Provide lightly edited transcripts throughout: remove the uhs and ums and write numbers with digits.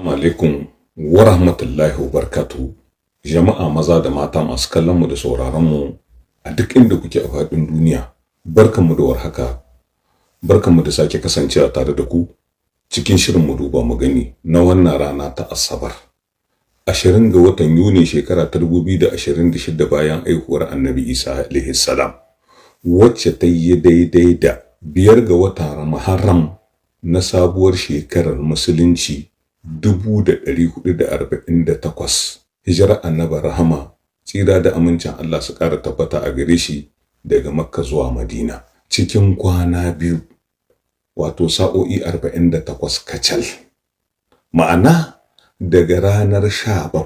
Assalamu alaikum wa rahmatullahi wa barakatuhu. Jama'a maza da mata masu kallon mu da sauraron mu a duk inda kuke a faɗin duniya. Barkanmu da warhaka. Barkanmu da sake kasancewa tare da ku cikin shirin Mu Duba Mu Gani na wannan rana ta Asabar. 20 ga watan Yuni, shekara ta 2026 bayan aihuwar Annabi Isa alaihi salam, wacce ta yi daidai da 5 ga watan Muharram na sabuwar shekarar Musulunci 1448, hijirar Annabi Rahama, tsira da amincin Allah su ƙara tabbata a gare shi, daga Makka zuwa Madina. Cikin kwana 2, wato sa'o'i 48 kacal, ma'ana daga ranar 17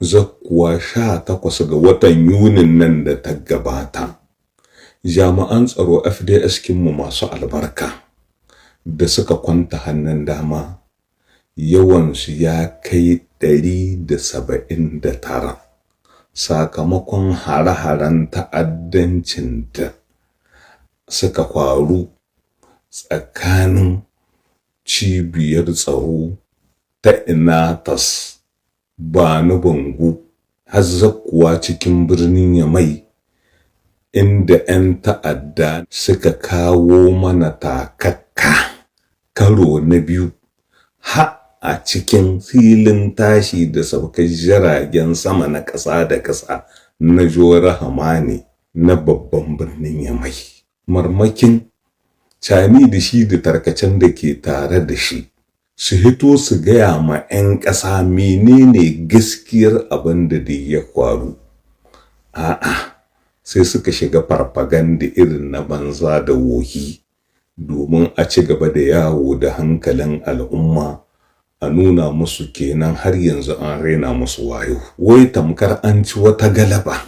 zakkuwa 18 ga watan Yunin nan da ta gabata, jami'an tsaro FDS kinmu masu albarka da suka kwanta hannun dama yawansu ya kai 179 sakamakon hare-haren ta'addancin da suka faru tsakanin cibiyar tsaro ta Inatas Bani Bangu har zakkuwa cikin birnin Yamai, inda 'yan ta'adda suka kawo mana takakka karo na biyu har a cikin filin tashi da saukar jiragen sama na ƙasa da ƙasa na Jora Hamani na babban birnin Yamai. Marmakin Cani da shi da tarkacen da ke tare da shi su hito su gaya ma 'yan ƙasa menene gaskiyar abin da ya faru. A'a, sai suka shiga farfaganda irin na banza da wohi domin a ci gaba da yawo da hankalin al'umma, a nuna musu kenan har yanzu an raina musu wayo. Wai tamkar an ci wata galaba,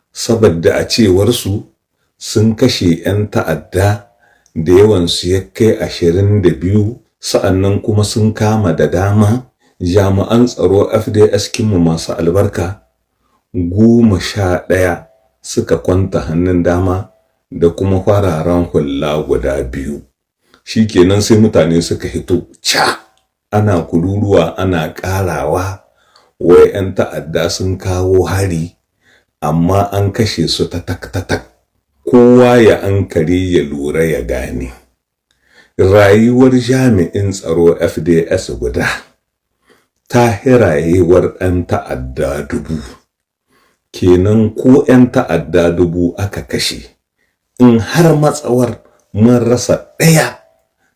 saboda a cewarsu sun kashe 'yan ta'adda da yawansu ya kai 22, sa'annan kuma sun kama da dama. Jami'an tsaro FDS kinmu masu albarka 11 suka kwanta hannun dama da kuma fararen hula guda 2. Shikenan sai mutane suka hito ca ana kururuwa, ana ƙarawa, wai 'yan ta'adda sun kawo hari amma an kashe su ta tak ta tak. Kowa ya ankare, ya lura, ya gane, rayuwar jami'in tsaro FDS guda ta rayuwar ɗan ta'adda 1000. Kenan ko 'yan ta'adda 1000 aka kashe, in har matsawar mun rasa ɗaya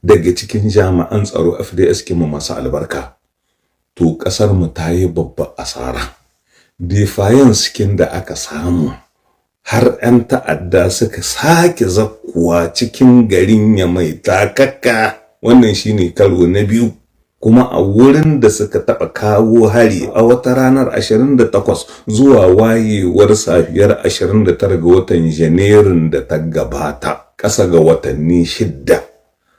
daga cikin jami'an tsaro FDS kinmu masu albarka, to ƙasar mu ta yi babba asara. Defiance kin da aka samu har 'yan ta'adda suka sake zakkuwa cikin garin Yamai takakka, wannan shine karo na biyu, kuma a wurin da suka taɓa kawo hari a wata ranar 28 zuwa wayewar safiyar 29 ga watan Janairun da ta gabata, ƙasa ga watanni 6,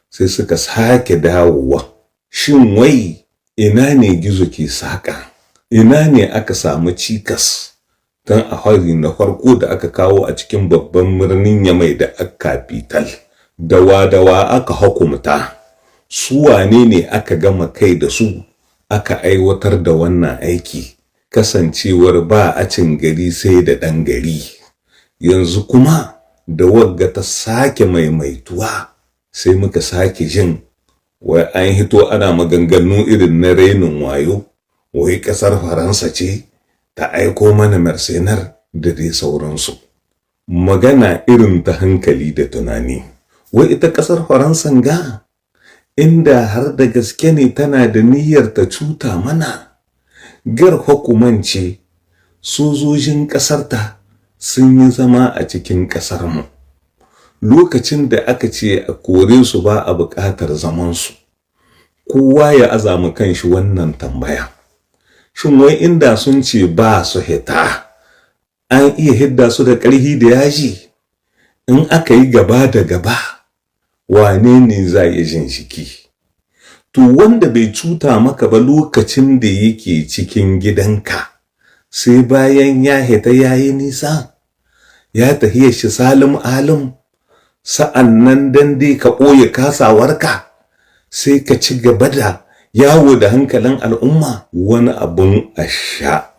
sai suka sake dawowa. Shin wai ina ne gizo ke saƙa? Ina ne aka samu cikas don a hari na farko da aka kawo a cikin babban birnin Yamai da capital? Dawa-dawa aka hukumta? Su wane ne aka gama kai da su aka aiwatar da wannan aiki? Kasancewar ba a cin gari sai da ɗan gari. Yanzu kuma da wagga ta sake maimaituwa, sai muka sake jin wai an hito ana maganganu irin na rainin wayo, wai ƙasar Faransa ce ta aiko mana mercenaires da dai sauransu. Magana irin ta hankali da tunani, wai ita ƙasar Faransan ga, inda har da gaske ne tana da niyyar ta cuta mana, gar hukumance sojojin ƙasarta sun yi zama a cikin ƙasarmu. Lokacin da aka ce a kore su, ba a buƙatar zamansu. Kowa ya azama kanshi wannan tambaya: shin wai inda sun ce ba su hita, an iya hidda su da ƙarfi da yaji? In aka yi gaba da gaba, wane ne za ya jin jiki? To, wanda bai cuta maka ba lokacin da yake cikin gidanka, sai bayan ya hita, ya yi nisa, ya tahiya shi salim alim, sa'an nan dan dai ka ɓoye kasawarka, sai ka ci gaba da Yawo da hankalin al'umma wani abun a sha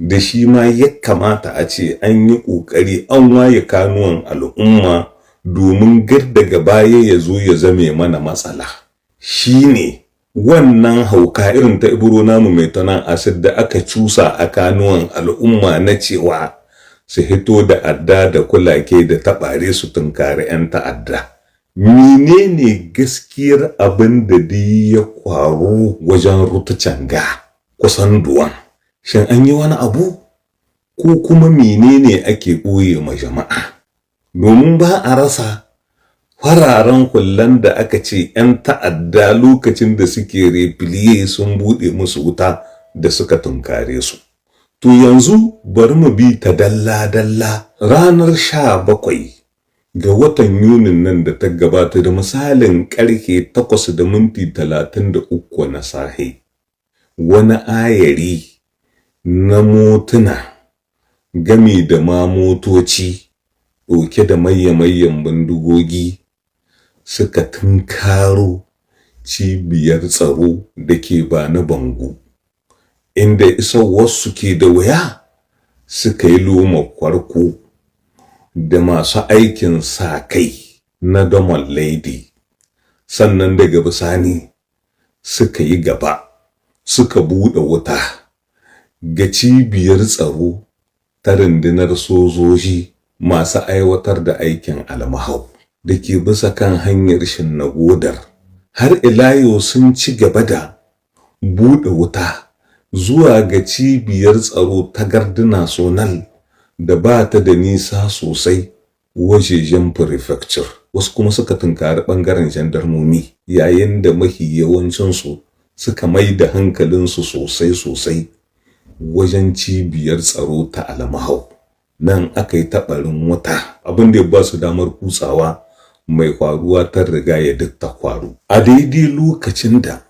da shi ma ya kamata a ce an yi ƙoƙari an waye kanuwan al'umma domin gar daga baya ya zo ya zame mana matsala. Shi ne wannan hauka irin ta Ibro namu mai tanan acid da aka cusa a kanuwan al'umma na cewa su hito da adda da kulake da taɓare su tunkari 'yan ta'adda. Menene gaskiyar abin da dai ya kwaru wajen Rutucanga kusan Duwan? Shin an yi wani abu? Ko kuma menene ake ɓoye ma jama'a? Domin ba a rasa fararen hullan da aka ce 'yan ta'adda lokacin da suke refiliye sun buɗe musu wuta da suka tunkare su. To yanzu bari mu bi ta dalla-dalla. Ranar 17 ga watan Yunin nan da ta gabata, da misalin karfe 8:33 na sahe, wani ayari na motuna gami da ma motoci ɗauke da mayya-mayyan bindigogi suka tunkaro cibiyar tsaro da ke Bani Bango, inda isowarsu ke da wuya suka yi loma kwarko da masu aikin sa kai na Domon Lady, sannan daga bisani suka yi gaba suka buɗe wuta ga cibiyar tsaro ta rundunar sojoji masu aiwatar da aikin almahau da ke bisa kan hanyar Shinnagodar. Har ila yau sun ci gaba da buɗe wuta zuwa ga cibiyar tsaro ta Gardina Sonal da ba ta da nisa sosai wajejen prefecture. Wasu kuma suka tunkari ɓangaren jandarmomi, yayin da mahi yawancinsu suka mai da hankalinsu sosai-sosai wajen cibiyar tsaro ta Almahau. Nan aka yi taɓarin wuta, abin da ya ba su damar kutsawa mai faruwa ta riga ya duk ta faru. A daidai lokacin da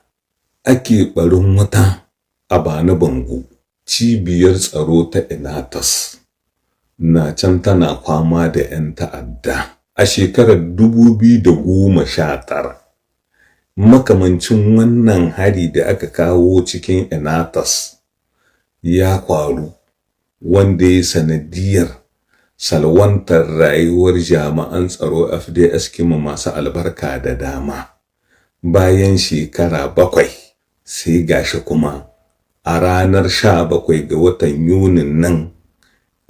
ake ɓarin wuta a Bani Bango, cibiyar tsaro ta Inatas na can tana fama da 'yan ta'adda. A shekarar 2019, makamancin wannan hari da aka kawo cikin Inatas ya faru, wanda ya sanadiyar salwantar rayuwar jami'an tsaro FDS kima masu albarka da dama. Bayan shekara 7, sai gashi kuma a ranar 17 ga watan Yunin nan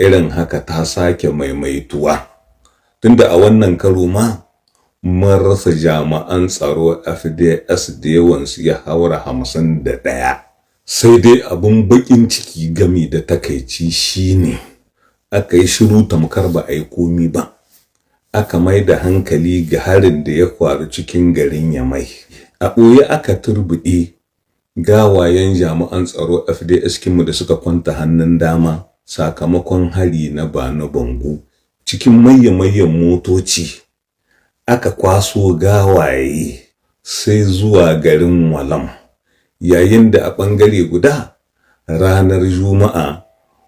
irin haka ta sake maimaituwa, tunda a wannan karo ma mun rasa jami'an tsaro FDS da yawansu ya haura 51. Sai dai abin bakin ciki gami da takaici shine aka yi shiru tamkar ba a yi komi ba, aka mai da hankali ga harin da ya faru cikin garin Yamai. A ɓoye aka turbuɗe gawayen jami'an tsaro FDS kinmu da suka kwanta hannun dama sakamakon hari na Bani Bango. Cikin mayya-mayyan motoci aka kwaso gawaye sai zuwa garin Walam, yayin da a ɓangare guda ranar Juma'a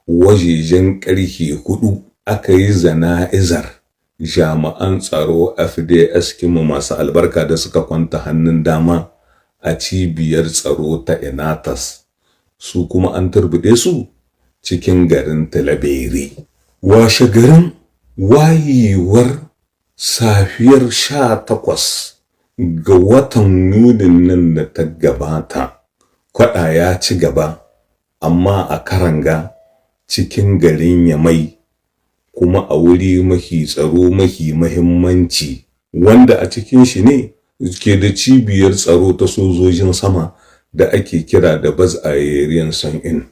wajejen ƙarfe 4 aka yi zana'izar jami'an tsaro FDS kinmu masu albarka da suka kwanta hannun dama a cibiyar tsaro ta Inatas, su kuma an turbuɗe su cikin garin Talabere. Washe garin wayewar safiyar 18 ga watan Yunin nan da ta gabata, kwaɗa ya ci gaba, amma a Karanga cikin garin Yamai, kuma a wuri mafi tsaro mafi mahimmanci, wanda a cikin shi ne ke da cibiyar tsaro ta sojojin sama da ake kira da Baz Aerian San'in.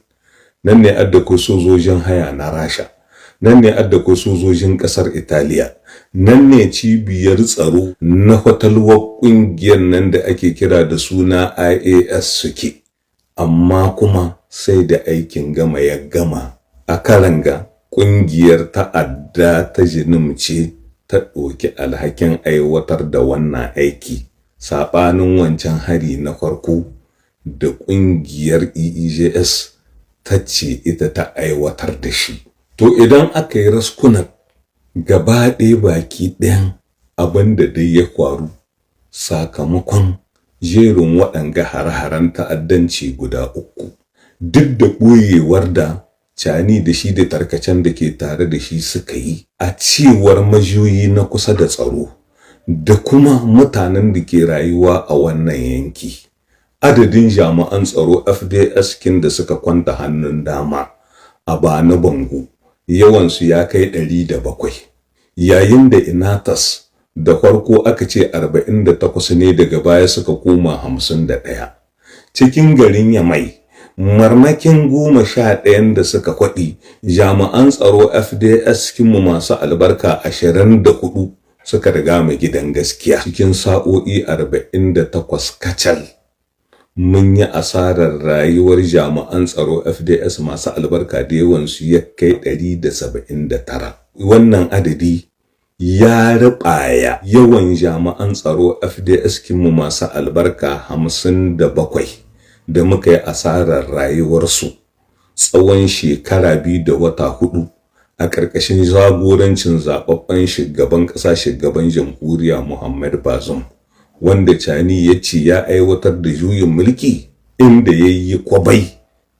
Nan ne addako sojojin haya na Rasha, nan ne addako sojojin ƙasar Italiya, nan ne cibiyar tsaro na fatalwar ƙungiyar nan da ake kira da suna IAS suke. Amma kuma sai da aikin gama ya gama a Karanga, ƙungiyar ta'adda ta Jinim ce ta ɗauki alhakin aiwatar da wannan aiki, saɓanin wancan hari na farko da ƙungiyar EEJS ta ce ita ta aiwatar da shi. To idan aka yi raskunan gaba ɗaya baki ɗayan abin da dai ya faru sakamakon Jerin waɗanga hare-haren ta'addanci guda uku, duk da ɓoyewar da Cani da shi da tarkacen da ke tare da shi suka yi, a cewar majiyoyi na kusa da tsaro da kuma mutanen da ke rayuwa a wannan yanki, adadin jami'an tsaro FDS kin da suka kwanta hannun dama a Bani Bango yawansu ya kai 107, yayin da Inatas da farko aka ce 48 ne, daga baya suka koma 51. Cikin garin Yamai, marmakin 11 da suka kwaɗi, jami'an tsaro FDS kinmu masu albarka 24 suka riga mu gidan gaskiya. Cikin sa'o'i 48 kacal, mun yi asarar rayuwar jami'an tsaro FDS masu albarka da yawansu ya kai 179. Wannan adadi ya riɓaya yawan jami'an tsaro FDS kinmu masu albarka 57 da muka yi asarar rayuwarsu tsawon shekara 2 da wata 4 a ƙarƙashin jagorancin zaɓaɓɓen shugaban ƙasa, shugaban jamhuriya Muhammad Bazoum, wanda Cani ya ce ya aiwatar da juyin mulki, inda ya yi kwabai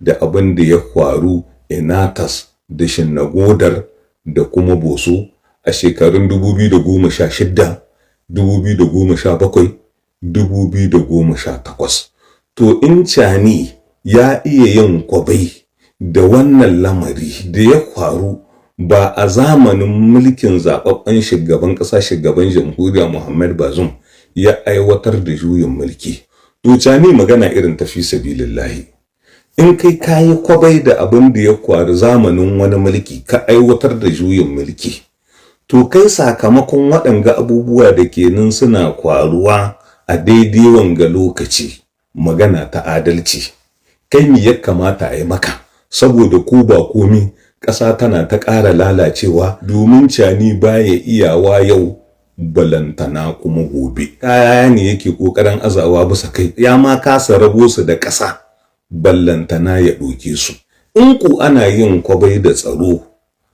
da abin da ya faru Inatas da Shinnagodar da kuma Boso a shekarun 2016, 2017, 2018. To in Cani ya iya yin kwabai da wannan lamari da ya faru ba a zamanin mulkin zaɓaɓɓen shugaban ƙasa, shugaban jamhuriya Muhammad Bazoum ya aiwatar da juyin mulki, to Cani, magana irin tafi sabilillahi, in kai kayi kwabai da abin da ya faru zamanin wani mulki ka aiwatar da juyin mulki, to kai sakamakon waɗanga abubuwa da kenan suna kwaruwa a daidai wanga lokaci, magana ta adalci, kai me ya kamata a yi maka? Saboda ko ba komi, ƙasa tana ta ƙara lalacewa, domin Cani baya iyawa yau, balantana kuma gobe. Kaya ne yake ƙoƙarin azawa bisa kai, ya ma kasa rabo su da ƙasa, ballantana ya ɗauke su. In ku ana yin kwabai da tsaro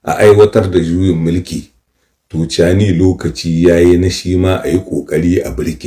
a aiwatar da juyin mulki, to Cani, lokaci yayi na shi ma a yi ƙoƙari a birki.